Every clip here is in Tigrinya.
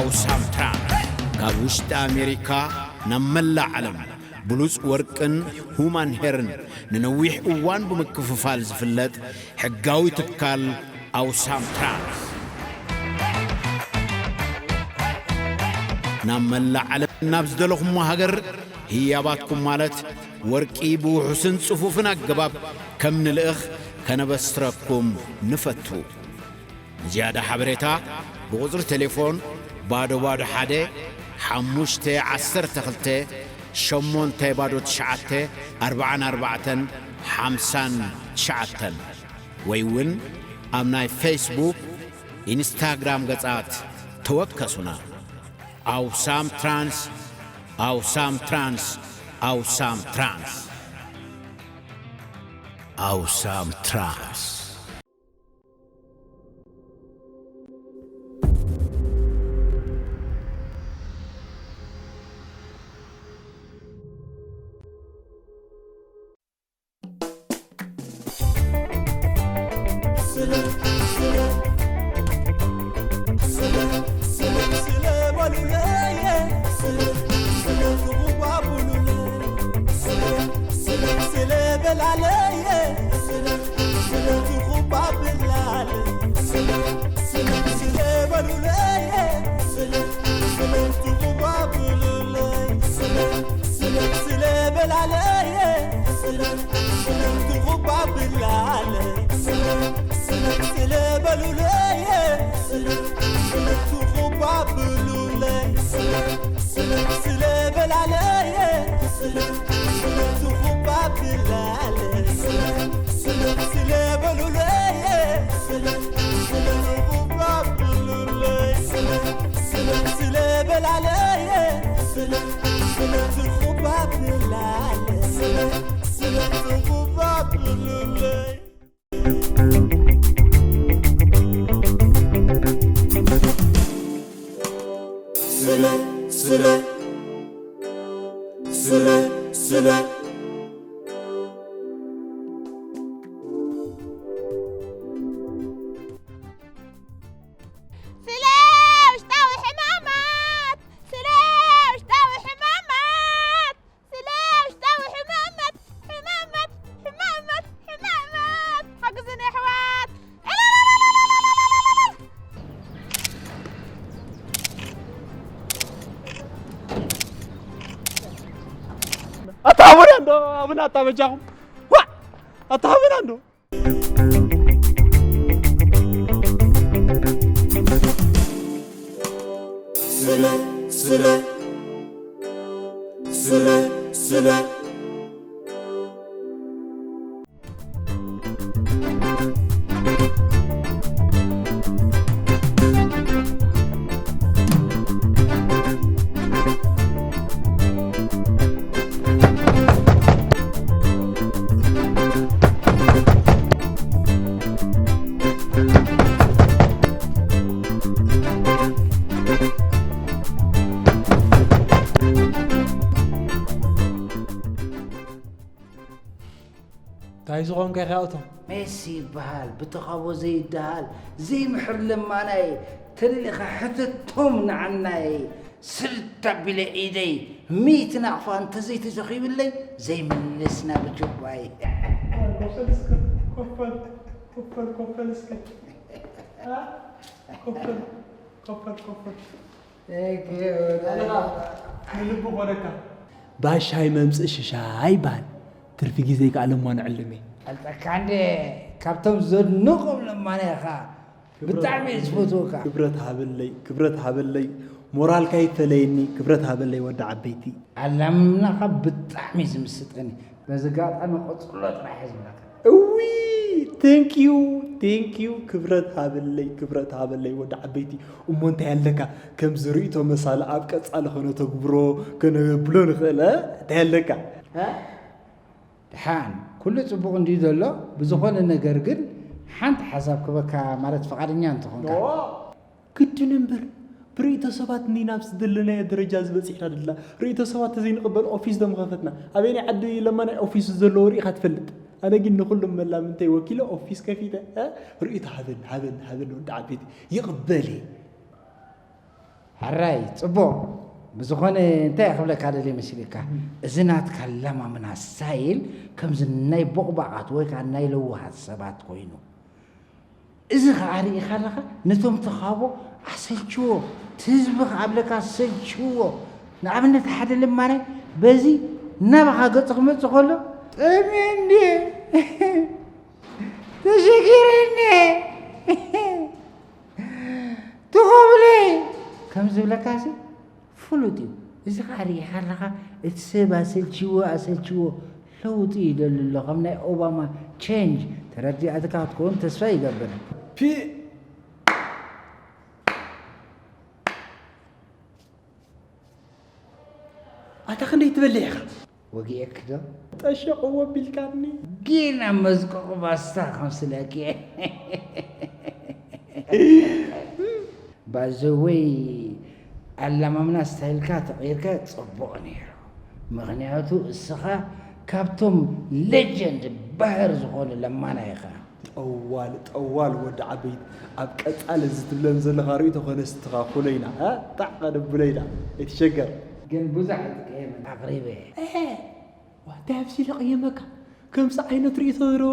ኣውሳም ትራንስ ካብ ውሽጢ ኣሜሪካ ናብ መላእ ዓለም ብሉጽ ወርቅን ሁማን ሄርን ንነዊሕ እዋን ብምክፍፋል ዝፍለጥ ሕጋዊ ትካል ኣውሳም ትራንስ፣ ናብ መላእ ዓለም ናብ ዝደለኹሞ ሃገር ህያባትኩም ማለት ወርቂ ብውሑስን ጽፉፍን ኣገባብ ከም ንልእኽ ከነበስረኩም ንፈቱ። ንዝያዳ ሓበሬታ ብቁጽሪ ቴሌፎን ባዶ ባዶ ሓደ ሓሙሽተ ዓሰርተ ክልተ ሸሞንተ ባዶ ትሽዓተ ኣርባዓን ኣርባዕተን ሓምሳን ትሽዓተን ወይ እውን ኣብ ናይ ፌስቡክ፣ ኢንስታግራም ገጻት ተወከሱና። ኣውሳም ትራንስ፣ ኣውሳም ትራንስ፣ ኣውሳም ትራንስ፣ ኣውሳም ትራንስ። ስለ ውሽጣዊ ሕማማት፣ ስለ ውሽጣዊ ሕማማት፣ ስለ ውሽጣዊ ሕማማት፣ ሕማማት፣ ሕማማት፣ ሕማማት፣ ሓግዙኒ ኣሕዋት። ኣታ ኣቡና እንዶ፣ ኣቡና ኣታ በጃኹም። ዋ! ኣታ ኣቡና እንዶ። ስለ፣ ስለ፣ ስለ፣ ስለ። እንታይ ዝኾንካ ኢኻ እቶም? ሜሲ ይበሃል፣ ብተቓቦ ዘይደሃል፣ ዘይምሕር ለማናይ፣ ተደሊኻ ሕተቶም ንዓናይ። ስድ ኣቢለ ኢደይ ሚእቲ ናቕፋ እንተዘይተዘኺብለይ፣ ዘይምልስ ናብ ጁባይ። ኮፈል እስከ፣ ኮፈል፣ ኮፈል፣ ኮፈል እስከ። አ? ኮፈል፣ ኮፈል፣ ኮፈል። ንልቢ ኾነካ። ባሻይ መምጽእ ሽሻይ ይበሃል። ትርፊ ግዜ ከኣ ለማኒ ዕልሚ። ፈልጠካ እንዴ፣ ካብቶም ዘድንቖም ለማኒ ኢኻ። ክብረት ብጣዕሚ እየ ዝፈትወካ። ክብረት ሃበለይ፣ ክብረት ሃበለይ። ሞራልካ ይፈለየኒ፣ ክብረት ሃበለይ ወዲ ዓበይቲ። ኣላምናኻ ብጣዕሚ እዩ ዝምስጠኒ። በዚ ኣጋጣሚ ቀጽሎ ጥራሕ እየ ዝብለካ። እዊ፣ thank you፣ thank you፣ ክብረት ሃበለይ፣ ክብረት ሃበለይ ወዲ ዓበይቲ። እሞ እንታይ ኣለካ፣ ከምዚ ርእይቶ መሳሊ ኣብ ቀጻሊ ከነተግብሮ፣ ከነብሎ ንኽእል፣ እ? እንታይ ኣለካ? እ? ደሓን፣ ኩሉ ጽቡቕ እንድዩ ዘሎ፣ ብዝኾነ ነገር ግን ሓንቲ ሓሳብ ክበካ፣ ማለት ፍቓደኛ እንተኾንካ። ኖ። ግድን እምበር፣ ብርእይቶ ሰባት እንዲና ኣብዚ ዘለናዮ ደረጃ እዚ በጺሕና ደለና። ርእይቶ ሰባት ተዘይንቕበል ኦፊስ ዶ ምኸፈትና? ኣበየናይ ዓዲ ለማናይ ኦፊስ ዘለዎ ርኢኻ ትፈልጥ? ኣነ ግን ንኹሎም መላምንተይ ወኪለ ኦፊስ ከፊተ፣ እ? ርእይቶ ሃበኒ፣ ሃበኒ፣ ሃበኒ ወዲ ዓበይቲ። ይቕበል እየ። ሕራይ፣ ጽቡቕ። ብዝኾነ እንታይ ክብለካ ደልየ መሲልካ? እዚ ናትካ ለማምና ስታይል ከምዚ ናይ ቦቕባቓት ወይ ከኣ ናይ ለዋሃት ሰባት ኮይኑ። እዚ ኸኣ ርኢኻ ኣለኻ፣ ነቶም ተኻቦ ኣሰልችዎ፣ እቲ ህዝቢ ኸኣ ኣብለካ ኣሰልችዎ። ንኣብነት ሓደ ለማናይ በዚ ናባኻ ገጹ ክመጽእ ከሎ፣ "ጠምየ እንድየ፣ ተሸጊረ እንድየ፣ ትኾብለይ" ከም ዝብለካሲ ፍሉጥ እዩ። እዚ ኸኣ ርኢኻ ኣለኻ፣ እቲ ሰብ ኣሰልችዎ፣ ኣሰልችዎ ለውጢ ይደሊ ኣሎ። ከም ናይ ኦባማ ቼንጅ ተረዲኣትካ ክትከውን ተስፋ ይገብር። ፒ ኣታ ክንደይ ትበልዕ ኢኻ? ወጊኤክ ዶ? ጠሸቕዎ ቢልካኒ። ጌና መዝቆቕ ባስታ ከምስለኪ። ባዘወይ ኣላማምና ስታይልካ ተቐይርካ ጽቡቕ ነይሩ። ምኽንያቱ እስኻ ካብቶም ሌጀንድ ባህር ዝኾኑ ለማና ኢኻ። ጠዋል ጠዋል ወዲ ዓበይቲ ኣብ ቀጻሊ እዚ ትብለን ዘለኻ ርእይቶ ከነስትኻኹሎ ኢና። እ? ጣዕ ከነብሎ ኢና። ኣይትሸገር። ግን ብዙሕ ኣይትቀየምን ኣቕሪበ። እሄ፣ ዋታ ኣብዚ ለቕየመካ። ከምዚ ዓይነት ርእይቶ ዶ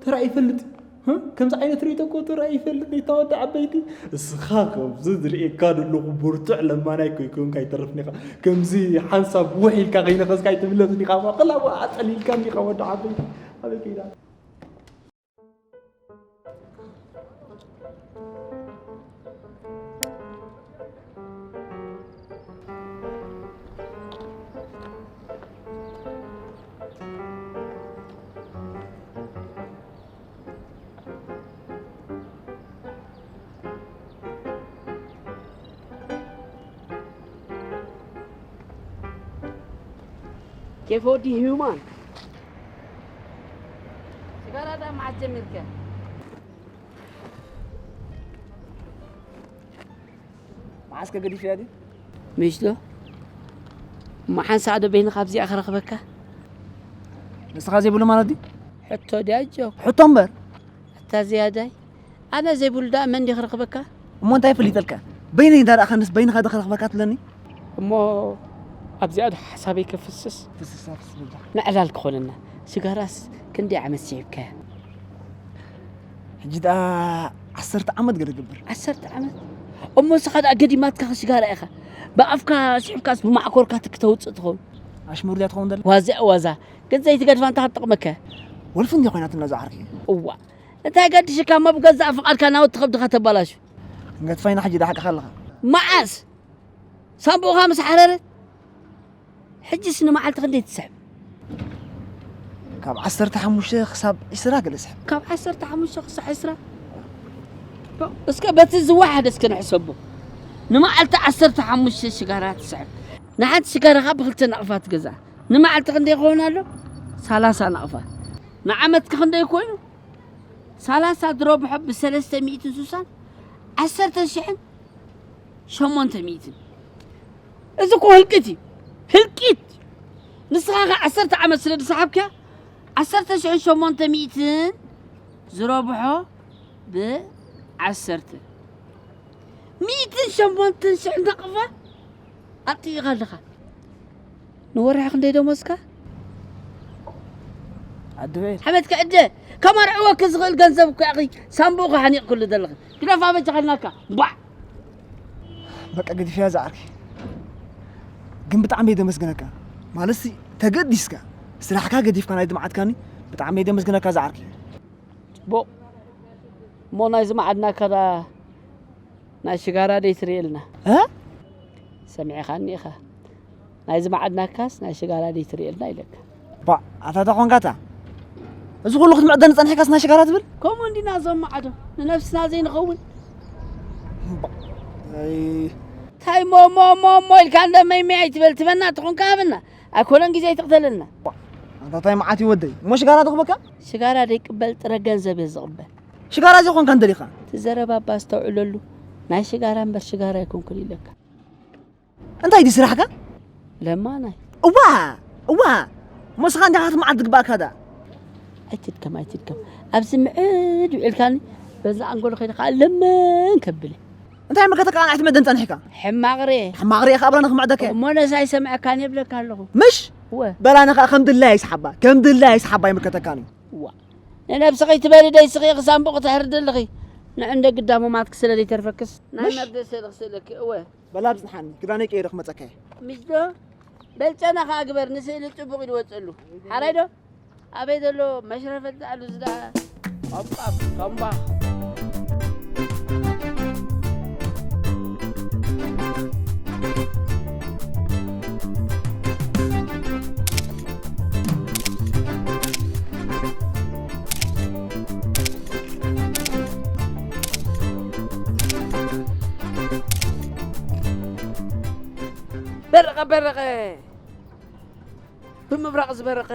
ተራእዩ ይፈልጥ? እ? ከምዚ ዓይነት ርእይቶ እኮ ተራእዩ ይፈልጥ፣ ነታ ወዲ ዓበይቲ። እስኻ ከምዚ ዝርእየካ ዘለኹ ብርቱዕ ለማናይ እኮ ይኮንካ ኣይተርፍን ኢኻ። ከምዚ ሓንሳብ ውሕ ኢልካ ከይነኸስካ ኣይትምለስን ኢኻ። ማእኸል ኣብኡ ኣጸሊልካኒ ኢኻ ወዲ ዓበይቲ። ኣበይ ከይዳ? ኬፍ ወዲ ሂዩማን። ስጋራ ዳ መዓስ ጀሚርከ? መዓስ ከገዲፍያ ድዩ? ምሽ ዶ? እሞ ሓንሳእ ዶ በይንኻ ኣብዚኣ ክረኽበካ? ንስኻ ዘይብሉ ማለት ድዩ? ሕቶ ድያ ጆክ? ሕቶ እምበር። ኣታ ዝያዳይ፣ ኣነ ዘይብሉ ደኣ መን ድዩ ክረኽበካ? እሞ እንታይ ይፈልጠልካ? በይነይ እንዳ ረኣኻንስ በይንኻ ዶ ክረኽበካ ትብለኒ? እሞ ኣብዚኣ ዶ ሓሳበይ ከፍስስ? ፍስስ ኣፍስስ በጃ። ንዕላል ክኾነና። ስጋራስ ክንደይ ዓመት ስሒብካያ? ሕጂ ደኣ ዓሰርተ ዓመት ገለ ገብር። ዓሰርተ ዓመት? እሞ ንስኻ ደኣ ገዲማትካ ስጋራ ኢኻ። ብኣፍካ ስሒብካስ ብማዕኮርካ ትክ ተውጽእ ትኸውን። ኣሽሙር ድያ ትኸውን ደላ? ዋዛ ዋዛ። ግን ዘይትገድፋ እንታይ ክትጠቕመካ? ወልፊ እንድያ ኮይናትና እዛ ዓርኪ። እዋ። እንታይ ገድሽካ እሞ ብገዛእ ፍቓድካ ናውቲ ከብድኻ ተባላሹ? ክንገድፋ ኢና ሕጂ ደኣ ሓቅኻ ኣለኻ። መዓስ? ሳንቡእኻ ምስ ሓረረት? ሕጅስ ንመዓልቲ ክንደይ ትስሕብ? ካብ ዓሰርተ ሓሙሽተ ክሳብ ዕስራ ገለ ስሕብ። ካብ ዓሰርተ ሓሙሽተ ክሳዕ ዕስራ? እስከ በቲ ዝወሓደ እስከ ንሕሰቦ። ንመዓልቲ ዓሰርተ ሓሙሽተ ሽጋራ ትስሕብ። ንሓንቲ ሽጋራ ካብ ብክልተ ናቕፋ ትገዝኣ። ንመዓልቲ ክንደይ ይኸውን ኣሎ? ሰላሳ ናቕፋ። ንዓመትከ ክንደይ ኮይኑ? ሰላሳ ድረብሖ ብሰለስተ ሚእትን ሱሳን፣ ዓሰርተ ሽሕን ሸሞንተ ሚእትን። እዚ እኮ ህልቂት እዩ። ህልቂት! ንስኻ ከ ዓሰርተ ዓመት ስለ ዝሰሓብክያ፣ ዓሰርተ ሽሕን ሸሞንተ ሚእትን ዝረብሖ ብዓሰርተ። ሚእትን ሸሞንተን ሽሕን ናቕፋ ኣጥፊእኻ ኣለኻ። ንወርሒ ክንደይ ደሞዝካ? ኣድበይ። ሓመድ ክዕደ፣ ከመርዕወኪ ዝኽእል ገንዘብ እኮ ኢኺ ሳንቡእኺ ሓኒቕክሉ ዘለኺ። ግደፋ በጃኻ ኢልናካ። ባዕ! በቃ ገዲፍያ ዝዓርኪ። ግን ብጣዕሚ እየ ደመስግነካ። ማለትሲ ተገዲስካ፣ ስራሕካ ገዲፍካ ናይ ድምዓትካኒ ብጣዕሚ እየ ደመስግነካ ዝዓርኪ። ጽቡቕ። እሞ ናይዚ መዓድናካ ደኣ ናይ ሽጋራ ደይትርእየልና? እ? ሰሚዕኻኒ ኢኻ። ናይዚ መዓድናካስ ናይ ሽጋራ ደይትርእየልና ኢለካ። ባ፣ ኣታ እንታይ ኾንካ ኣታ? እዚ ኩሉ ክትምዕደኒ ጸኒሕካስ ናይ ሽጋራ ትብል? ከምኡ እንዲና እዞም መዓዶ፣ ንነብስና ዘይንኸውን። ባ፣ ኣይ። እንታይ እሞ፣ እሞ፣ እሞ፣ እሞ ኢልካ እንደ መይመይ ኣይትበል፣ ትበና ተኾንካ ሃበና። ኣይኮነን ግዜ ኣይትቕተለልና። ኣታ እንታይ መዓት እዩ ወደይ? እሞ ሽጋራ ትኽበካ? ሽጋራ ደይቅበል ጥረ ገንዘብ እየ ዝቕበል። ሽጋራ ዘይኮንካ እንደሊኻ? እቲ ዘረባ እባ ኣስተውዕለሉ። ናይ ሽጋራ እምበር ሽጋራ ኣይኮንኩን ኢለካ። እንታይ ድዩ ስራሕካ? ለማናይ። እዋ! እዋ! ሞስኻ እንዲኻ ክትመዓድ ዝግባእካ ደኣ። ኣይትድከም፣ ኣይትድከም። ኣብዚ ምዕድ ውዒልካኒ፣ በዛ ኣንጎሎ ከይደ ከኣ ለመን ከብል። እንታይ ምከተካ ኣንሕቲ መደን ጸኒሕካ? ሕማቕ ርኤ። ሕማቕ ርኤ ከኣ ብላና ክምዕደካ እየ። እሞ ነሳ ኣይሰምዐካን እየ ብለካ ኣለኹ። ምሽ? እወ። በላና ከኣ ከም ድላይ ኣይስሓባ፣ ከም ድላይ ኣይስሓባ ይምከተካን እዩ። እዋ። ንነብስኺ ትበሊ ደይ ስኺ ክሳምቡቕ ትሕርዲ ኣለኺ። ንዕንደ ግዳሙ ማትክ ስለ ዘይተርፈክስ ናይ እሽ። መርደ ስእሊ ክስእለኪ። እወ። በላ ብጽንሓኒ፣ ክዳነይ ቀይረ ክመጸካ እየ። ምሽ ዶ? በል ጨና ከኣ ግበር፣ ንስእሊ ጽቡቕ ኢሉ ወጸሉ። ሓራይ ዶ? ኣበይ ዘሎ መሽረፈት ኣሉ ዝዳ? ቆምቋም፣ ቆምቧ። በረቐ፣ በረቐ። ብምብራቕ ዝበረቐ፣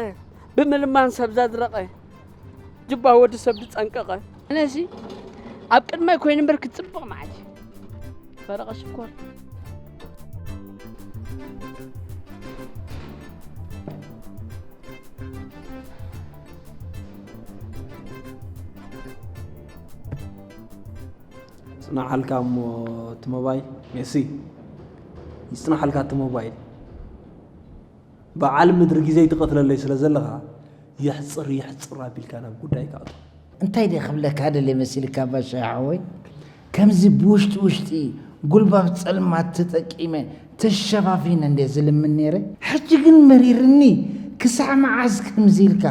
ብምልማን ሰብ ዘድረቐ፣ ጅባ ወዲ ሰብ ዝጸንቀቐ። ኣነሲ ኣብ ቅድመይ ኮይኑ እምበር ክጽብቕ መዓት እዩ። ፈረቐ ሽኮር። ጽናሓልካ እሞ እቲ ሞባይል፣ ሜሲ፣ ይጽናሓልካ እቲ ሞባይል። በዓል ምድሪ ግዜ ትቐትለለይ ስለ ዘለኻ፣ የሕጽር የሕጽር ኣቢልካ ናብ ጉዳይካ ኣቱ። እንታይ ድየ ክብለካ ደልየ መሲልካ ባሻ ሓወይ? ከምዚ ብውሽጢ ውሽጢ ጉልባብ ጸልማት ተጠቂመ ተሸፋፊነ እንድየ ዝልምን ነይረ። ሕጂ ግን መሪርኒ፣ ክሳዕ መዓስ ከምዚ ኢልካ?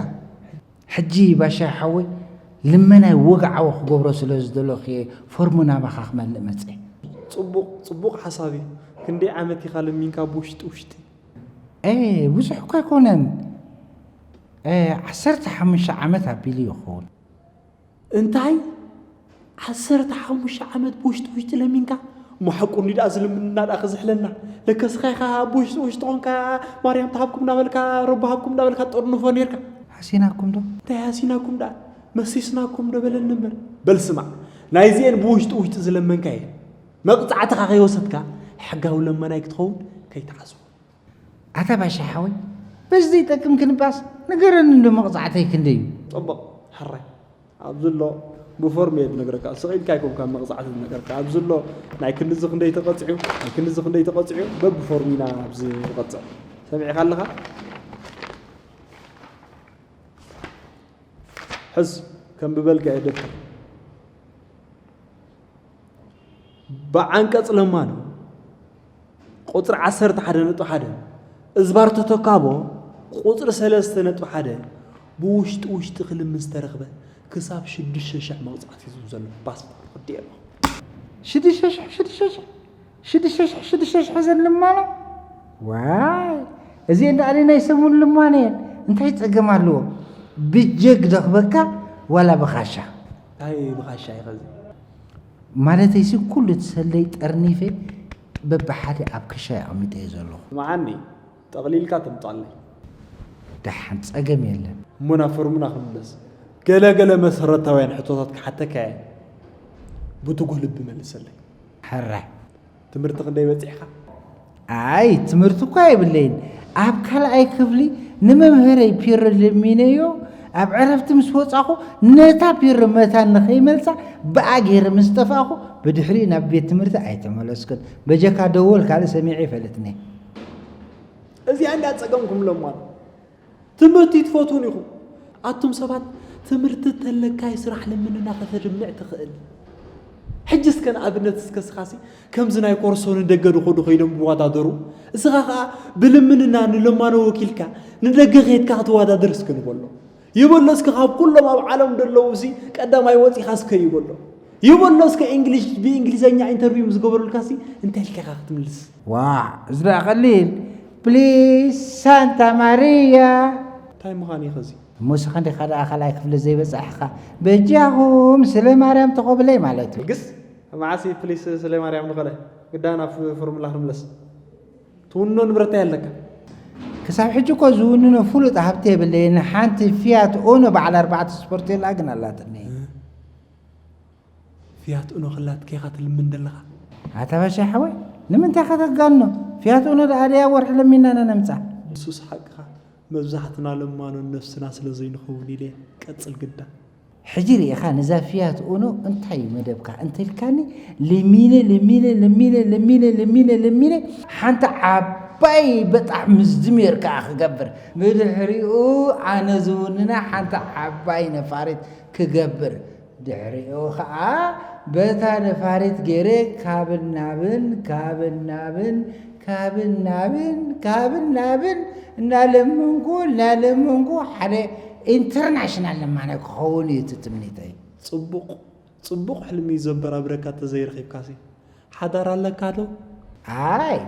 ሕጂ ባሻ ሓወይ ልመናይ ወግዓዊ ክገብሮ ስለ ዝደለኹ እየ ፎርሙ ናባኻ ክመልእ መጸ። ጽቡቕ፣ ጽቡቕ ሓሳብ እዩ። ክንደይ ዓመት ኢኻ ለሚንካ ብውሽጢ ውሽጢ? ኤ፣ ብዙሕ እኳ ኣይኮነን። ኤ፣ ዓሰርተ ሓሙሽተ ዓመት ኣቢሉ ይኸውን። እንታይ? ዓሰርተ ሓሙሽተ ዓመት ብውሽጢ ውሽጢ ለሚንካ? እሞ ሓቁ እንዲ ደኣ ዝልምንና ደኣ ክዝሕለና። ለከ ስኻ ኢኻ ብውሽጢ ውሽጢ ኾንካ ማርያም ትሃብኩም እናበልካ፣ ረቢ ሃብኩም እናበልካ ትጥርንፎ ኔርካ። ሃሲናኩም ዶ? እንታይ ሃሲናኩም ደኣ? መሲስናኩም ዶ በለኒ እምበር። በል ስማዕ፣ ናይዚኤን ብውሽጢ ውሽጢ ዝለመንካ እየን። መቕጻዕትኻ ከይወሰድካ ሕጋዊ ለመናይ ክትኸውን ከይትዓዝቦ። ኣታ ባሻ ሓወይ፣ በዚ ዘይጠቅም ክንባስ ንገረኒ እንዶ መቕጻዕተይ ክንደይ እዩ? ጽቡቕ፣ ሕራይ። ኣብዚ ኣሎ ብፎርም እየ ዝነግረካ። ስቕ ኢልካ ኣይኮንካ መቕጻዕቲ ዝነገርካ። ኣብዚ ኣሎ ናይ ክንድዚ ክንደይ ተቐጺዑ፣ ናይ ክንድዚ ክንደይ ተቐጺዑ፣ በብፎርም ኢና ኣብዚ ንቐጽዕ። ሰሚዕካ ኣለኻ? ሕዝ፣ ከንብበልካ እየ ደብተር። ብዓንቀጽ ለማኖ ቁጽሪ ዓሰርተ ሓደ ነጥቢ ሓደ፣ እዝባር ተተካቦ ቁጽሪ ሰለስተ ነጥቢ ሓደ፣ ብውሽጢ ውሽጢ ክልምን ዝተረኽበ ክሳብ ሽዱሽተ ሽሕ መቕጻዕቲ እዩ ዘሎ። ፓስፖርት ክዲ ኣሎ። ሽዱሽተ ሽሕ፣ ሽዱሽተ ሽሕ፣ ሽዱሽተ ሽሕ፣ ሽዱሽተ ሽሕ ዘን ልማኖ? ዋይ፣ እዚኤን ደኣ ናይ ሰሙን ልማኖ እየን። እንታይ ጸገም ኣለዎ? ብጀግ ደኽበካ ዋላ ብኻሻ? እንታይ ብኻሻ እዩ ኸዚ? ማለተይሲ ኩሉ እቲ ሰለይ ጠርኒፈ በብሓደ ኣብ ክሻይ ኣቐሚጠዮ ዘለኹ። ስምዓኒ፣ ጠቕሊልካ ተምጻለይ። ደሓን፣ ጸገም የለን። እሞ ናብ ፎርሙና ክንምለስ። ገለ ገለ መሰረታውያን ሕቶታት ክሓተካ እየ። ብትጉህ ልቢ መልሰለይ። ሕራይ። ትምህርቲ ክንደይ በጺሕካ? ኣይ፣ ትምህርቲ እኳ የብለይን። ኣብ ካልኣይ ክፍሊ ንመምህረይ ፒሮ ለሚነዮ፣ ኣብ ዕረፍቲ ምስ ወጻኹ ነታ ፒሮ መታን ንኸይመልሳ ብኣ ገይረ ምስ ጠፋእኹ፣ ብድሕሪኡ ናብ ቤት ትምህርቲ ኣይተመለስኩን። በጀካ ደወል ካልእ ሰሚዐ ኣይፈልጥን እየ። እዚኣ እንዳ ጸገምኩም ለማን። ትምህርቲ ትፈትዉን ኢኹም። ኣቱም ሰባት፣ ትምህርቲ ተለካይ ስራሕ ልምንና ከተድምዕ ትኽእል። ሕጂ እስከ ንኣብነት እስከ ስኻሲ ከምዚ ናይ ኮርሶ ንደገ ዝኸዱ ኸይዶም ዝወዳደሩ፣ እስኻ ኸኣ ብልምንና ንለማኖ ወኪልካ ንደገ ኸይድካ ክትወዳደር እስከ ንበሎ። ይበሎ እስከ ካብ ኩሎም ኣብ ዓለም ዘለዉ ሲ ቀዳማይ ወጺኻ እስከ ይበሎ። ይበሎ እስከ እንግሊሽ ብእንግሊዘኛ ኢንተርቪው ምስ ገበሩልካ ሲ እንታይ ኢልካ ኢኻ ክትምልስ? ዋዕ፣ እዚ ደኣ ቀሊል። ፕሊስ ሳንታ ማርያ። እንታይ ምዃን እዩ ኸዚ? እሞ እስኻ እንዲኻ ደኣ ካልኣይ ክፍሊ ዘይበጻሕኻ፣ በጃኹም ስለ ማርያም ተቐብለይ ማለት እዩ። ግስ መዓስ እዩ ፕሊስ ስለ ማርያም ንኸለ? ግዳ ናብ ፍ-፣ ፎርሙላ ክንምለስ። ትውንኖ ንብረት እንታይ ኣለካ? ክሳብ ሕጂ እኮ ዝውንኖ ፍሉጥ ሃብቲ የብለይን። ሓንቲ ፊያት ኡኖ በዓል ኣርባዕተ ስፖርቴላ ግን ኣላትኒ። እ? ፊያት ኡኖ ክላትካ ኢኻ ትልምን ዘለኻ? ኣታ ባሻ ሓወይ፣ ንምንታይ ኢኻ ተጋኖ? ፊያት ኡኖ ደኣ ድያ ወርሒ ለሚንና ነምጻ? ንሱስ ሓቅኻ፣ መብዛሕትና ለማኖን ነፍስና ስለ ዘይንኸውን ኢለ ቀጽል ግዳ። ሕጂ ርኢኻ ነዛ ፊያት ኡኖ እንታይ እዩ መደብካ እንተልካኒ፣ ለሚነ ለሚነ ለሚነ ለሚነ ለሚነ ለሚነ ሓንቲ ዓባይ በጣም ምዝድሜር ከዓ ክገብር፣ ብድሕሪኡ ኣነ ዝውንና ሓንቲ ዓባይ ነፋሪት ክገብር፣ ድሕሪኡ ከዓ በታ ነፋሪት ገይረ ካብን ናብን ካብን ናብን ካብን ናብን ካብን ናብን እናለመንኩ እናለመንኩ ሓደ ኢንተርናሽናል ለማናይ ክኸውን እዩ እቲ ትምኒተይ። ጽቡቕ ጽቡቕ ሕልሚ እዩ ዘበራብረካ ተዘይረኺብካሲ። ሓዳር ኣለካ ዶ? ኣይ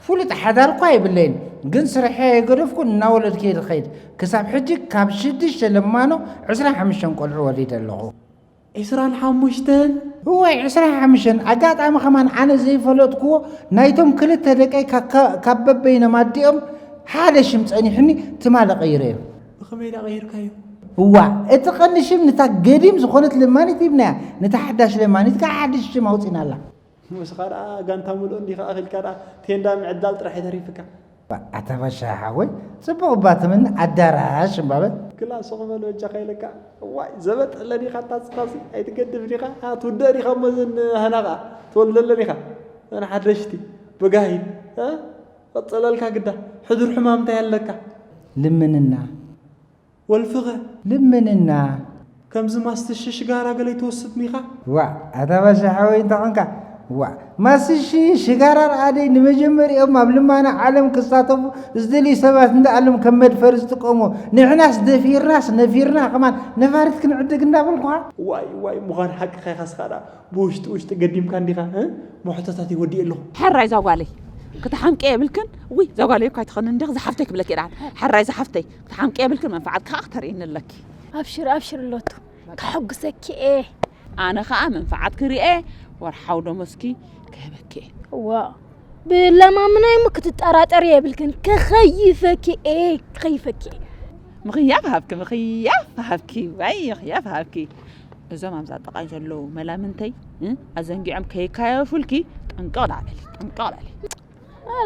ፍሉጥ ሓዳር እኳ የብለይን፣ ግን ስርሐ የገደፍኩ እናወለድኩ እየ ዝኸይድ። ክሳብ ሕጂ ካብ ሽዱሽተ ለማኖ ዕስራን ሓሙሽተን ቆልዑ ወሊደ ኣለኹ። ዒስራን ሓሙሽተን እዋይ ዕስራን ሓሙሽተን። ኣጋጣሚ ከማን ኣነ ዘይፈለጥክዎ ናይቶም ክልተ ደቀይ ካብ በበይኖም ኣዲኦም ሓደ ሽም ጸኒሕኒ ትማሊ ቀይረዮ። ብኸመይ ዳ ቀይርካዮ? እዋ እቲ ቀንዲ ሽም ንታ ገዲም ዝኾነት ለማኒት ሂብናያ፣ ንታ ሓዳሽ ለማኒት ከዓ ሓድሽ ሽም ኣውፂናላ። ንስኻ ደኣ ጋንታ ሙሉእ እንዲኻ ኣኺልካ ደኣ ቴንዳ ምዕዳል ጥራሕ እዩ ተሪፍካ። ኣታ ባሻ ሓወይ፣ ጽቡቕ እባ ትምኒ ኣዳራሽ እምባበል። ክላ ሱቕ በል በጃኻ ኢለካ። እዋይ ዘበጥ ለዲኻ ታስታሲ ኣይትገድፍ ዲኻ? ትውደእ ዲኻ እሞ እዘን ሃናቓ ትወልደለን ኢኻ። እዘን ሓደሽቲ ብጋሂድ ቀጸለልካ ግዳ። ሕዱር ሕማም እንታይ ኣለካ? ልምንና ወልፍኸ ልምንና ከምዚ ማስትሺ ሽጋራ ገለ ይትወስድ ኒኻ? ዋእ ኣታ ባሻ ሓወይ እንተ ኾንካ ዋእ ማስትሺ ሽጋራ ረኣደይ ንመጀመሪኦም ኣብ ልማና ዓለም ክሳተፉ ዝደልዩ ሰባት እንዳኣሎም ከም መድፈሪ ዝጥቀምዎ ንሕናስ ደፊርናስ ነፊርና ከማን ነፋሪት ክንዕድግ እንዳበልኩኻ። ዋይ ዋይ ምዃን ሓቅኻ ኢኻ ስኻ ደኣ ብውሽጢ ውሽጢ ገዲምካ እንዲኻ እ ሞሕቶታት ይወዲእ ኣለኹ። ሕራይ እዛ ጓለይ ክትሓምቂ የብልክን። ውይ እዛ ጓለይ እኳ ኣይትኸንን እንዲኺ ዝሓፍተይ ክብለኪ እየ ደሓን። ሕራይ ዝሓፍተይ ክትሓምቂ የብልክን መንፍዓትኪ ከዓ ክተርእይኒ ኣለኪ። ኣብሽር ኣብሽር ሎቱ ከሐጉሰኪ እየ። ኣነ ከዓ መንፍዓትኪ ሪኤ ወርሓዊ ደሞዝኪ ክህበኪ እየ። ዋእ ብለማምናይ እሞ ክትጠራጠሪ የብልክን ክኸይፈኪ እየ ክኸይፈኪ እየ። ምኽያፍ ሃብኪ ምኽያፍ ሃብኪ ዋይ ምኽያፍ ሃብኪ። እዞም ኣብዛ ጥቓይ ዘለዉ መላምንተይ ኣዘንጊዖም ከይካየፉልኪ ጥንቅቕ ዳበሊ ጥንቅቕ በሊ።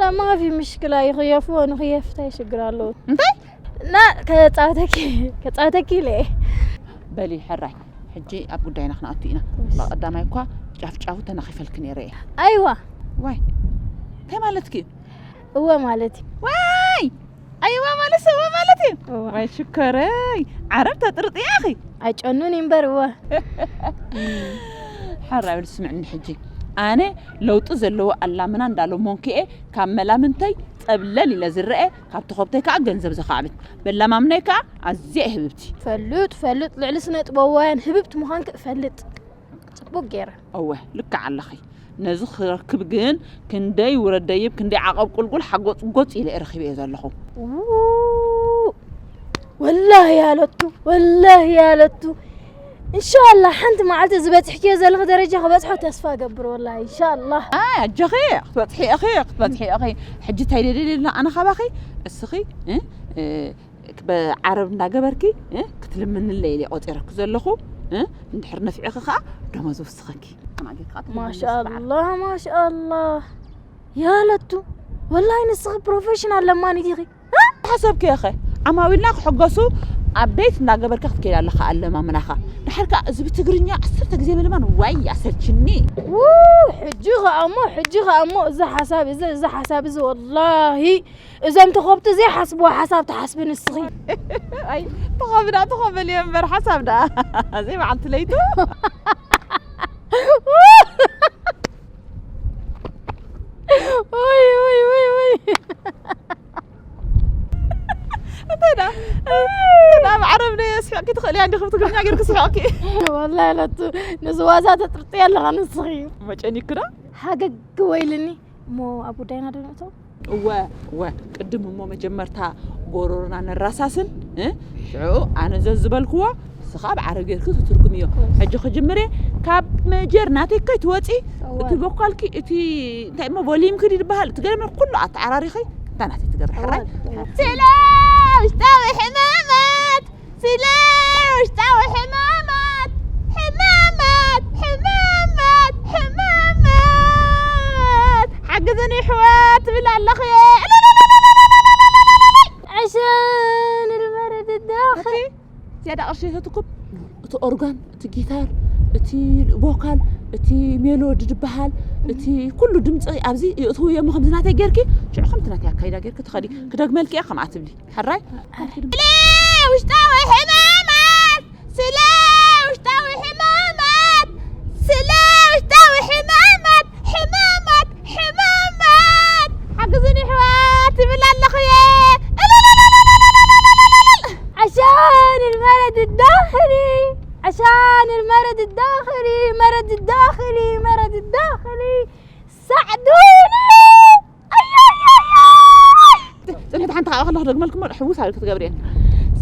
لا ما في مشكلة يخيفون يخيف تاي شقر الله እንታይ ና ከጻውተኪ ከጻውተኪ ኢለ በሊ ሕራይ ሕጂ ኣብ ጉዳይና ክንኣቱ ኢና። ብቐዳማይ እኳ ጫፍጫፉ ተነኺፈልኪ ነይረ እየ። ኣይዋ ዋይ እንታይ ማለትኪ እዩ? እወ ማለት እዩ። ዋይ ኣይዋ ማለት እወ ማለት እዩ። ዋይ ሽኮረይ ዓረብ ተጥርጥያ ኢኺ። ኣይጨኑን እዩ እምበር እወ። ሕራይ በሊ ስምዕኒ ሕጂ ኣነ ለውጢ ዘለዎ ኣላምና እንዳለመንኩ እየ ካብ መላምንተይ ጸብለል ኢለ ዝረአ ካብ ተኾብተይ ከዓ ገንዘብ ዘኻዕብት በላማምነይ ከዓ ኣዝያ እየ ህብብቲ። ፈልጥ ፈልጥ ልዕሊ ስነ ጥበባውያን ህብብቲ ምዃንኪ እፈልጥ ጽቡቕ ገይረ። እወ ልክዕ ኣለኺ። ነዚ ክረክብ ግን ክንደይ ውረድ ደይብ ክንደይ ዓቐብ ቁልቁል ሓጎጽጎጽ ኢለ እየ ረኺበዮ ዘለኹ። ወላሂ ያለቱ ወላሂ ያለቱ እንሻላ ሓንቲ መዓልቲ ዝበፅሕክዮ ዘለኺ ደረጃ ክበፅሖ ተስፋ ገብር ወላሂ እንሻላ። ኣይ ኣጆኺ ክትበፅሒ ኢኺ ክትበፅሒ ኢኺ። ሕጂ እንታይ ደልየልና ኣነ ካባኺ እስኺ እ፣ እ፣ ዓረብ እንዳገበርኪ እ፣ ክትልምንለይ ኢለ ቆፂረኪ ዘለኹ እ፣ እንድሕር ነፊዕኺ ከዓ ደሞዝ ውስኸኪ። ከምኣ ጌርካ ክትልምኒ ስርዓት። ማሻአላህ ማሻአላህ ያለቱ ወላሂ ንስኺ ፕሮፌሽናል ለማኒት ኢኺ። ተሓሰብክዮ ኸ ዓማዊልና ክሕገሱ ኣፕዴት እንዳገበርካ ክትከይድ ኣለኻ ኣለማምናኻ። ድሓር ከኣ እዚ ብትግርኛ ዓሰርተ ግዜ ምልማን ዋይ ኣሰልችኒ። ው ሕጂ ኸኣ እሞ ሕጂ ኸኣ እሞ እዚ ሓሳብ እዚ እዚ ሓሳብ እዚ ወላሂ እዞም ተኸብቲ ዘይሓስብዎ ሓሳብ ትሓስቢ ንስኺ። ኣይ ተኸብዳ ተኸበል እየ እምበር ሓሳብ ደኣ ዘይበዓልቲ ለይቱ። ወይ ወይ ወይ ወይ እንታይ ደኣ እንታይ ደኣ ብዓረብ ደየ ስሕቕኪ ትኽእሊ እያ እንዲኺ ብትግርኛ ጌርኪ ስሕቕኪ። ወላሂ ለቱ ነዚ ዋዛ ተጥርጥሪ ኣለኻ ንስኺ። መጨኒክና ሓገግ ወይልኒ እሞ ኣብ ጉዳይና ዶ ንእቶ? እወ እወ ቅድም እሞ መጀመርታ ጎሮሮና ነራሳስን እ ሽዑ ኣነ ዘዝበልክዎ ንስኻ ብዓረብ ጌርኪ ትትርጉምዮ። ሕጂ ክጅምር እየ ካብ መጀር ናተይ ከይትወፂ እቲ ቮኳልኪ እቲ እንታይ እሞ ቮሊዩምኪ ድዩ ዝበሃል እቲ ገለ ኩሉ ኣተዓራሪኺ እታ ናተይ ትገብሪ ሕራይ። ስለ ውሽጣዊ ሕማማት ስለ ውሽጣዊ ሕማማት ሕማማት ሕማማት ሕማማት ሓግዝን ይሕዋት ትብል ኣለኺ። عشان البرد الداخلي ዝያዳ ቅርሺ የሰትኩም። እቲ ኦርጋን፣ እቲ ጊታር፣ እቲ ቮካል፣ እቲ ሜሎዲ ዝበሃል፣ እቲ ኩሉ ድምፂ ኣብዚ የእትውዮ እሞ ከምዚ ናተይ ጌርኪ ሽዑ ከምቲ ናተይ ኣካይዳ ጌርኪ ትኸዲ። ክደግመልኪ እየ ከምኣ ትብሊ። ሕራይ? ስለ ውሽጣዊ ሕማማት፣ ስለ ውሽጣዊ ሕማማት፣ ስለ ውሽጣዊ ሕማማት፣ ሕማማት፣ ሕማማት ሓግዙኒ ኣሕዋት ይብል ኣለኹ እየ። عشان المرض الداخلي، عشان المرض الداخلي، مرض الداخلي، مرض الداخلي، ساعدوني. ጽንሕቲ ሓንቲ ካብኣ ከለኹ ደግመልኩሞ ሕውስ ኣብል ክትገብር እየ።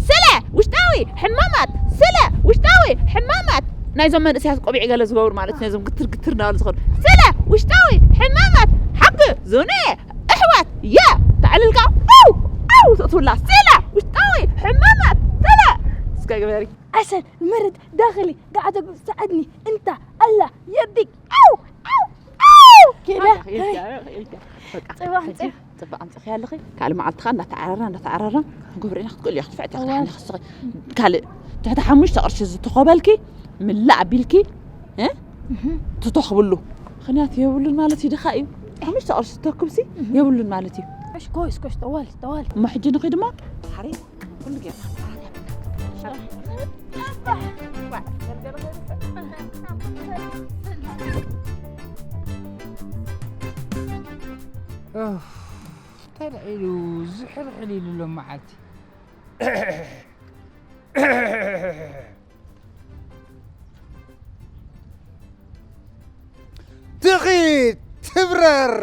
ስለ ውሽጣዊ ሕማማት፣ ስለ ውሽጣዊ ሕማማት ናይዞም መንእሰያት ቆቢዕ ገለ ዝገብሩ ማለት ነዞም ግትር ግትር እናበሉ ዝኸዱ። ስለ ውሽጣዊ ሕማማት ሓግዙኒ ኣሕዋት እየ። ተዕልልካ ኣው ኣው ትብላ። ስለ ውሽጣዊ ሕማማት፣ ስለ እስከ ግበሪ። عشان المرض داخلي قاعد أقول ساعدني أنت الله يديك أو أو أو كده. ጽባሕ ኣምጺ- ጽባሕ ኣምጺኺ ኣለኺ። ካልእ መዓልቲ ኸኣ እንዳተዓራራ እንዳተዓራራ ክንገብር ኢና። ክትክእሊ ኢኺ ክትፍዕቲ እዋን። ክትሓኒ ክስኺ። ካልእ ትሕቲ ሓሙሽተ ቅርሺ ዝተኾበልኪ ምላእ ኣቢልኪ እ? ትተኽብሉ። ምኽንያት የብሉን ማለት እዩ ድኻ እዩ። ሓሙሽተ ቅርሺ ዝተክብሲ የብሉን ማለት እዩ። እሺ፣ ጎሽ፣ ጎሽ፣ ጠዋል፣ ጠዋል። እሞ ሕጂ ንኺድ እሞ። ሓሪ ኩሉ ጌርካ። ኡፍ፣ እንታይ ደኣ ኢሉ ዝሕልሕል ኢሉ ሎም መዓልቲ። ትኺድ፣ ትብረር፣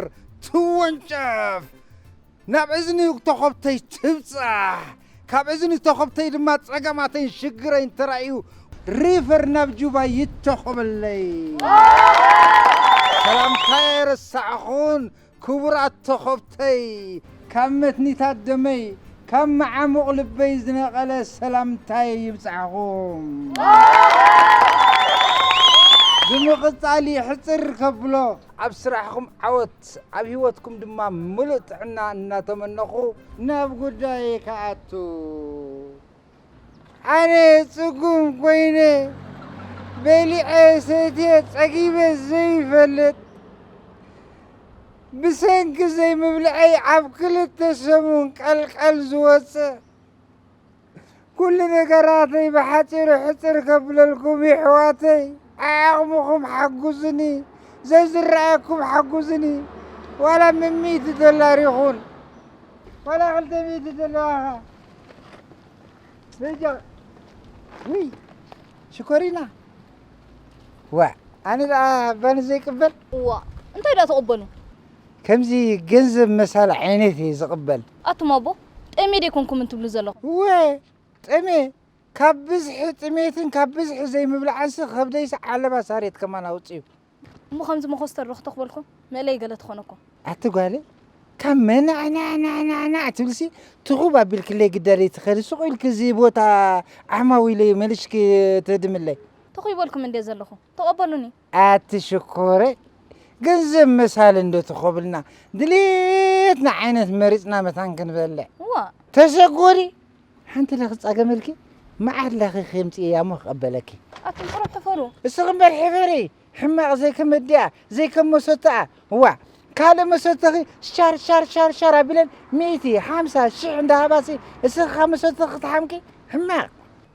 ትወንጨፍ፣ ናብ እዝኒ ተኾብተይ ትብጻሕ፣ ካብ እዝኒ ተኾብተይ ድማ ጸገማተይን ሽግረይን ተራእዩ ሪፈር ናብ ጁባ ይተኾበለይ። ሰላምታየ ረሳዕኹን ክቡራት ተኾብተይ፣ ካብ መትኒታት ደመይ፣ ካብ መዓሙቕ ልበይ ዝነቐለ ሰላምታይ ይብጻሕኹም። ብምቕጻል ይሕጽር ከብሎ፣ ኣብ ስራሕኹም ዓወት፣ ኣብ ህይወትኩም ድማ ምሉእ ጥዕና እናተመነኹ ናብ ጉዳይ ክኣቱ። ኣነ ጽጉም ኮይነ በሊዐ ሰትየ ጸጊበ ዘይፈልጥ፣ ብሰንኪ ዘይምብልዐይ ኣብ ክልተ ሰሙን ቀልቀል ዝወጽእ፣ ኩሉ ነገራተይ ብሓጺሩ ሕጽር ከብለልኩም የሕዋተይ፣ ዓቕምኹም ሓጉዙኒ፣ ዘዝረኣየኩም ሓጉዙኒ። ዋላ ሚእቲ ዶላር ይኹን፣ ዋላ ክልተ ሚእቲ ዘለዋኻ። በጃ፣ ውይ፣ ሽኮሪና። ዋ፣ ኣነ ደኣ ባኒ ዘይቅበል? እዋ፣ እንታይ ደኣ ትቕበሉ? ከምዚ ገንዘብ መሳሊ ዓይነት እየ ዝቕበል። ኣቱም ኣቦ፣ ጠሜ ደይኮንኩም እንትብሉ ዘለኹም? እወ፣ ጠሜ። ካብ ብዝሒ ጥሜትን ካብ ብዝሒ ዘይምብላዕንሲ ከብደይሲ ዓለባ ሳሬት ከማን ኣውጽዩ። እሞ ከምዚ መኾስተር ዶ ክተኽበልኩም? መእለይ ገለ ትኾነኩም። ኣቲ ጓለይ፣ ካብ መናዕናዕናዕናዕናዕ ትብልሲ ትኹብ ኣቢልክለይ ግዳ ደይትኸዲ፣ ስቕ ኢልኪ እዚ ቦታ ዓማዊለይ መልሽኪ ትህድምለይ። ተኹይበልኩም እንድየ ዘለኹ። ተቐበሉኒ። ኣቲ ሽኮረይ፣ ገንዘብ መሳሊ እንዶ ተኾብልና፣ ድሌትና ዓይነት መሪጽና መታን ክንበልዕ። እዋ። ተሰጎሪ፣ ሓንቲ ለኺ ጸገመልኪ፣ መዓር ለኺ ኸምጽእያ እሞ ክቐበለኪ። ኣቱም ቁሩብ ሕፈሩ። እስኺ እምበር ሕፈሪ፣ ሕማቕ ዘይከም ኣዲኣ፣ ዘይከም መሰተኣ። እዋ፣ ካልእ መሰተኺ ሻር፣ ሻር፣ ሻር፣ ሻር ኣቢለን ሚእቲ፣ ሓምሳ፣ ሽሕ እንዳሃባሲ፣ እስኺ ካብ መሰተኺ ክትሓምቂ? ሕማቕ።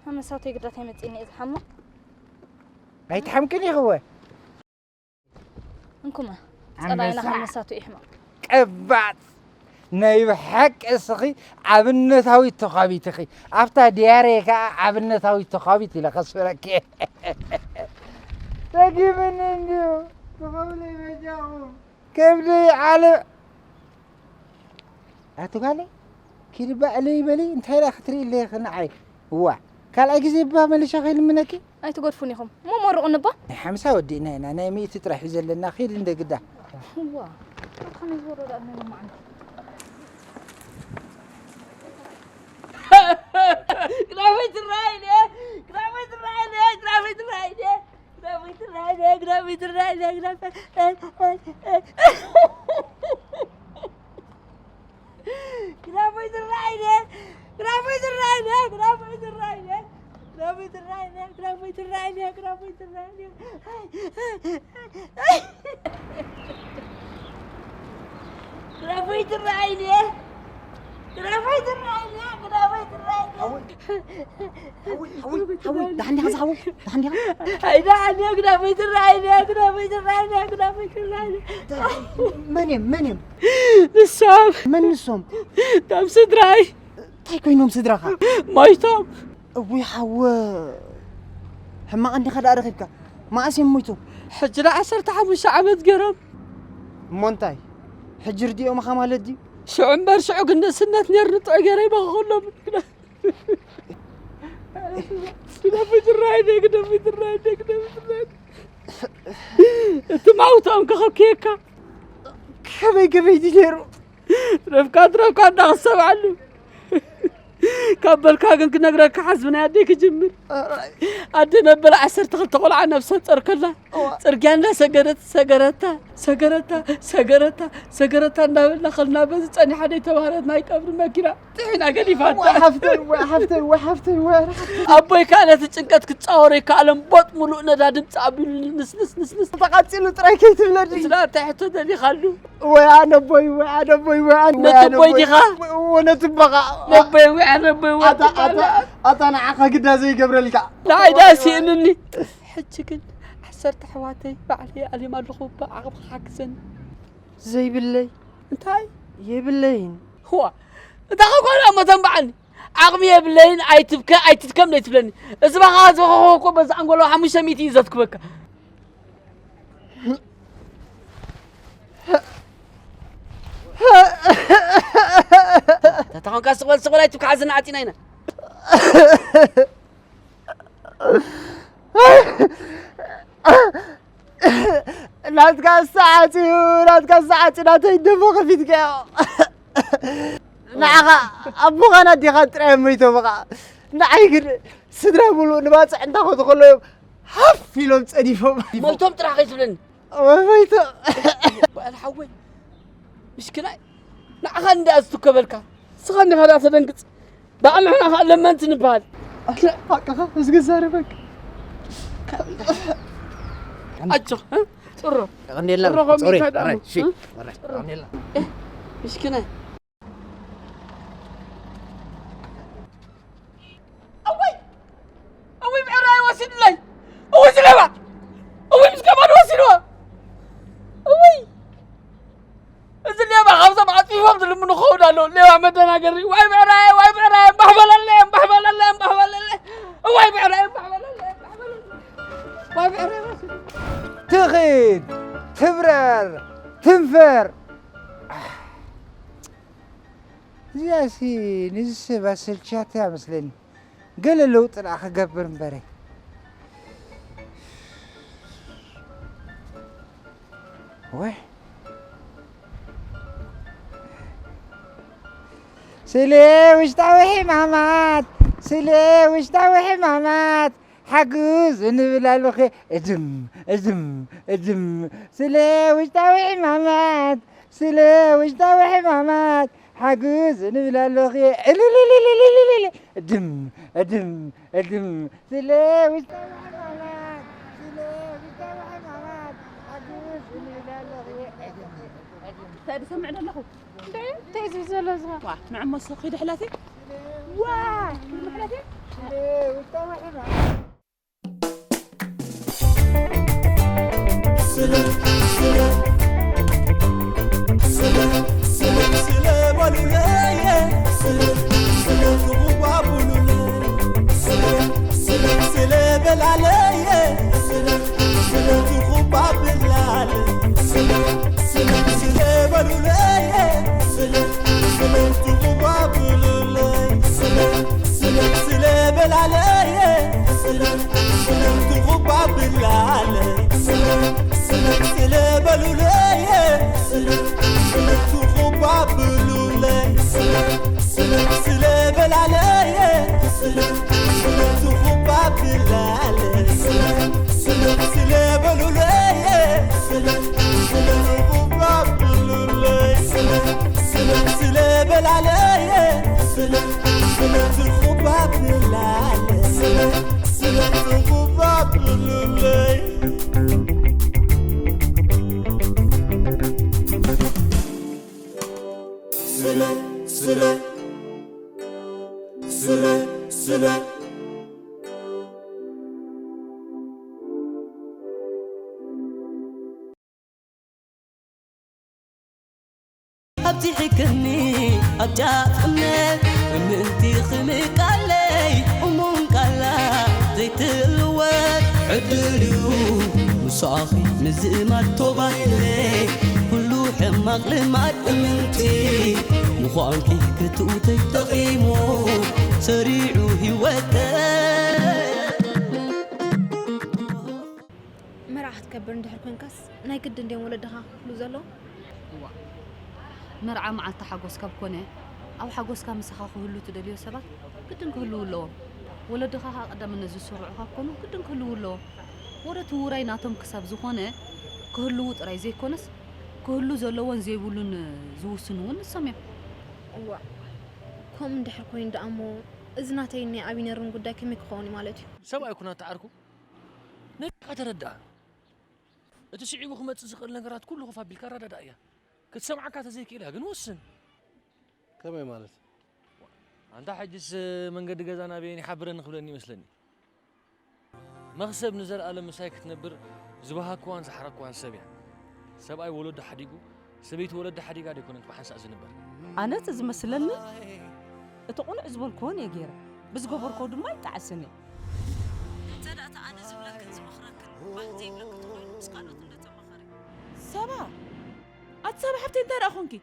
ካብ መሳተይ ግዳት ኣይመጽእኒ እየ ዝሓምቕ። ኣይትሓምቅን ኢኺ እወ። እንኩመ፣ ጸላኢና ኣንበሳ። ካብ መሳቱ ይሕመቕ። ቀባጽ። ናይ ብሓቂ እስኺ ኣብነታዊት ተዃቢት ኢኺ። ኣብታ ዲያሬ ከኣ ኣብነታዊት ተዃቢት ኢለ ከስፍረኪ። ደጊምኒ እንድዩ። ትኸብለይ በጃኹም። ከብደይ ዓለ-፣ ኣቲ ጓለይ፣ ኪዲ እባ እለይ በሊ፣ እንታይ ደኣ ክትርኢ ኣለኺ ንዓይ? እዋ፣ ካልኣይ ግዜ እባ መሊሸ ከይልምነኪ? ኣይትገድፉን ኢኹም። እሞ መርቑኒ እባ። ናይ ሓምሳ ወዲእና ኢና፣ ናይ ሚእቲ ጥራሕ እዩ ዘለና፣ ኪዲ እንደ ግዳ። እዋ፣ ከመይ ዝበሎ ደኣ ናይ ሎማዓንቲ? ግዳፈይ ትረኣይ ድየ? ግዳፈይ ትረኣይ ድየ? ግዳፈይ ትረኣይ ድየ? ግዳፈይ ትረኣይ ድየ? ግዳፈይ ትረኣይ ድየ? ግዳፈይ፣ ግዳፈይ ትረኣይ ድየ? ግዳፈይ ትረኣይ ድየ? ግዳፈይ ትረኣይ ድየ? ግዳፎይ ትረኣይኒ። ግዳፎይ ትረኣይኒ። ግዳፎይ ትረኣይኒ። ግዳፎይ ትረኣይኒ። ሓወይ፣ ሓወይ፣ ሓወይ፣ ሓወይ፣ ደሓን ዲኻ ዝሓወይ? ደሓን ዲኻ? ኣይ፣ ደሓን እየ። ግዳፎይ ትረኣይኒ። ግዳፎይ ትረኣይኒ። ግዳፎይ ትረኣይኒ። መን እዮም? መን እዮም? ንሶም። መን ንሶም? እቶም ስድራይ። እንታይ ኮይኖም ስድራኻ? ሞይቶም። እውይ ሓወ፣ ሕማቕ እንዲኻ ደኣ ረኺብካ። መኣስ እዮም ሞይቶም? ሕጂ ደኣ ዓሰርተ ሓሙሽተ ዓመት ገይሮም። እሞ እንታይ? ሕጂ ርዲኦምኻ ማለት ድዩ? ሽዑ እምበር ሽዑ ግን ንእስነት ነይርኒ ጥዑይ ገይረ ይበኽኸሎም። ግደፊ ትረኣይኒ፣ ግደፊ ትረኣይኒ፣ ግደፊ ትረኣይኒ። እቲ ማውታኦም ከኸብክየካ። ከመይ ከመይ ድዩ ነይሩ? ትረፍካ ትረፍካ እንዳኽሰብዓሉ ካብ በልካ ግን ክነግረካ ሓዝብናይ ኣደይ ክጅምር። ኣደ መበል ዓሰርተ ክልተ ቆልዓ ነብሰ ጸር ከላ እዋ። ጽርግያ እንዳሰገረት ሰገረታ ሰገረታ ሰገረታ ሰገረታ እንዳበልና ከልና በዚ ጸኒሓ ደይ ተባህረት ናይ ቀብሪ መኪና ጥሒና ገዲፋታ። ወይ ሓፍተይ፣ ወይ ሓፍተይ፣ ወይ ሓፍተይ፣ ወይ ሓፍተይ። ኣቦይ ከዓ ነቲ ጭንቀት ክጻወሮ ይከኣሎም ቦጥ ሙሉእ ነዳ ድምፂ ኣቢሉ ንስንስንስንስ ተቓጺሉ ጥራይ ከይትብለኒ። ስለ እንታይ ሕቶ ደሊኻሉ? ወይ ኣነቦይ፣ ወይ ኣነቦይ፣ ወይ ኣነ-፣ ወይ ነቲ ኣነቦይ ኣነቦይ። ዲኻ? ወይ ነቲ በኻ። ነቦይ፣ ወይ ኣነቦይ፣ ወይ ኣታ፣ ኣታ፣ ኣታ። ኣታ ንዓኻ ግዳ ዘይገብረልካ። ንዓይ ደኣ ስኢንኒ። ሕጂ ግን ዓሰርተ ኣሕዋተይ ባዕለይ ኣሊም ኣለኹ፣ ብዓቕምኻ ሓግዘኒ። ዘይብለይ እንታይ? የብለይን። ህዋ፣ እንታይ ኾንካ እሞ ተንብዓኒ? ዓቕሚ የብለይን፣ ኣይትብከ፣ ኣይትድከም ዘይትብለኒ። እዚ ባኻ ዝበኸኸ እኮ በዚ ኣንጎሎ ሓሙሽተ ሚእቲ እዩ ዘትክበካ። ተተኾንካ ስቕ በል፣ ስቕ በል፣ ኣይትብከ፣ ሓዘና ዓፂና ኢና። ናትካ ሰዓት እዩ፣ ናትካ ሰዓት እዩ፣ ናተይ ደሞ ከፊትካዮ። ንዓኻ ኣቦኻን ኣዴኻን ጥራይ እዮም ሞይቶም በቓ። ንዓይ ግን ስድራ ሙሉእ ንባጽዕ እንዳኸዱ ከለዉ እዮም ሃፍ ኢሎም ጸዲፎም። ሞይቶም ጥራሕ ከይትብለኒ። ወይ ሞይቶም። በዓል ሓወይ፣ ምሽክናይ፣ ንዓኻ እንድኣ ዝትከበልካ፣ ንስኻ እንዲኻ ደኣ ተደንግጽ። በዓል ንሕና ኸኣ ለመንቲ ንበሃል። ሓቅኻ፣ እዚ ክዛረበካ። ኣጆኻ፣ እ? ጥሮ። ቀንዴልና፣ ጥሮ ጾሪ፣ ከሚካ ደኣ፣ ራይ፣ ሺ፣ እ? ራይ፣ ጥሮ። ቀንዴልና። እ፣ ምሽክናይ። እውይ! እውይ፣ ብዕራይ ወሲድለይ! እውይ፣ ዝለባ! እውይ፣ ምስ ገመድ ወሲድዎ! እውይ! እዚ ሌባ ካብዞም ዓጺፎም ዝልምኑ ክኸውን ኣለዎ። ሌባ መደናገሪ። ዋይ ብዕራይ፣ ዋይ ብዕራይ፣ እምባሕ በለለይ፣ እምባሕ በለለይ፣ እምባሕ በለለይ። ዋይ ብዕራይ፣ እምባሕ በለለይ፣ እምባሕ በለለይ። ዋይ ብዕራይ፣ ዋይ ብዕራይ። ትኺድ፣ ትብረር፣ ትንፈር። እዚኣሲ ንዚ ሰብ ኣሰልችያቶ እያ መስለኒ። ገለ ለውጢ ደኣ ክገብር እምበረ። ወይ። ስለ ውሽጣዊ ሕማማት፣ ስለ ውሽጣዊ ሕማማት፣ ሓግዝ እንብል ኣለኹ። እድም፣ እድም፣ እድም። ስለ ውሽጣዊ ሕማማት፣ ስለ ውሽጣዊ ሕማማት፣ ሓግዝ እንብል ኣለኹ። እልልልልልልልል። እድም፣ እድም፣ እድም። ስለ ውሽጣዊ ሕማማት፣ ስለ ውሽጣዊ ሕማማት፣ ሓግዝ እንብል ኣለኹ። እድም፣ እድም። እንታይ ዝሰምዕ ዘለኹ? እንዴ፣ እንታይ እዩ ዝብል ዘሎ እዚ ኸ? ዋ፣ ንዕሞ ሰኺ ድሕለፊ። ዋ፣ ድሕለፊ። ስለ፣ ስለ፣ ስለ፣ ስለ፣ ስለ በሉለየ። ስለ፣ ስለ፣ ትኹባብሉለይ። ስለ፣ ስለ፣ ስለ በላለየ። ስለ፣ ስለ፣ ትኹባብላለ። ስለ፣ ስለ፣ ስለ በሉለየ። ስለ፣ ስለ፣ ትኹባብሉለይ። ስለ፣ ስለ፣ ስለ በላለየ። ስለ፣ ስለ፣ ትኹባብላለ። ስለ፣ ስለ፣ ስለ በሉለየ። ስለ፣ ስለ፣ ትኹባብሉለይ። ስለ፣ ስለ፣ ስለ በላለየ። ስለ፣ ስለ፣ ትኹባብላለ። ስለ፣ ስለ፣ ስለ በሉለየ። ስለ፣ ስለ፣ ትኹባብሉለይ። ስለ፣ ስለ፣ ስለ በላለየ። ስለ፣ ስለ፣ ትኹባብላለ። ስለ፣ ስለ፣ ትኹባብ ስለ ኣብዚሕክኒ ኣብ ጫፍ እምነት ምእንቲ ክምቃለይ እሙን ቃላ ዘይትልወጥ ዕድል እዩ ምሳኺ ምዝማድ ቶባይለ ኩሉ ሕማቕ ልማድ እምንቲ ምዃንኪ ክትውተይ ጠቒሙ ሰሪዑ ህይወተይ መርዓ ክትገብር እንድሕር ኮንካስ ናይ ግድን ድዮም ወለድኻ ክፍሉ ዘለዎም? እዋእ መርዓ መዓልቲ ሓጎስካ ብኮነ ኣብ ሓጎስካ ምሳኻ ክህሉ ትደልዮ ሰባት ግድን ክህልዉ ኣለዎም። ወለድኻ ከኣ ቀዳምነት ዝስርዑኻ ክኮኑ ግድን ክህልዉ ኣለዎም። ወረ እቲ ውራይ ናቶም ክሳብ ዝኾነ ክህልዉ ጥራይ ዘይኮነስ ክህሉ ዘለዎን ዘይብሉን ዝውስኑ እውን ንሶም እዮም። እዋእ ከምኡ እንድሕር ኮይኑ ደኣ እሞ እዚ ናተይን ናይ ኣቢነርን ጉዳይ ከመይ ክኸውን እዩ ማለት እዩ? ሰብኣይ ኩናት ተዓርኩ ነዲኻ ተረድኣ። እቲ ስዒቡ ክመጽእ ዝኽእል ነገራት ኩሉ ኮፍ ኣቢልካ ኣረዳድኣያ። ክትሰምዓካ ተዘይክኢላ ግን ወስን። ከመይ ማለት? ኣንታ ሕጅስ መንገዲ ገዛና በየን ይሓብረኒ ክብለኒ ይመስለኒ። መኽሰብ ንዘለኣለም ምሳይ ክትነብር ዝበሃግክዋን ዝሓረግክዋን ሰብ እያ። ሰብኣይ ወለዱ ሓዲጉ ሰበይቲ ወለዳ ሓዲጋ ደይኮነት ብሓንሳእ ዝንበር። ኣነ እቲ ዝመስለኒ እቲ ቁኑዕ ዝበልክዎን እየ ገይረ፣ ብዝገበርክዎ ድማ ኣይጠዓስን እየ። እንተ ደኣ እቲ ኣነ ዝብለክን ዝመኽረክን ባህል ዘይብለኪ ተኾይኑ ምስ ካልኦት እንዶ ተማኸሪ። ሳባ! ኣቲ ሳባ ሓፍተይ እንታይ ደኣ ኾንኪ?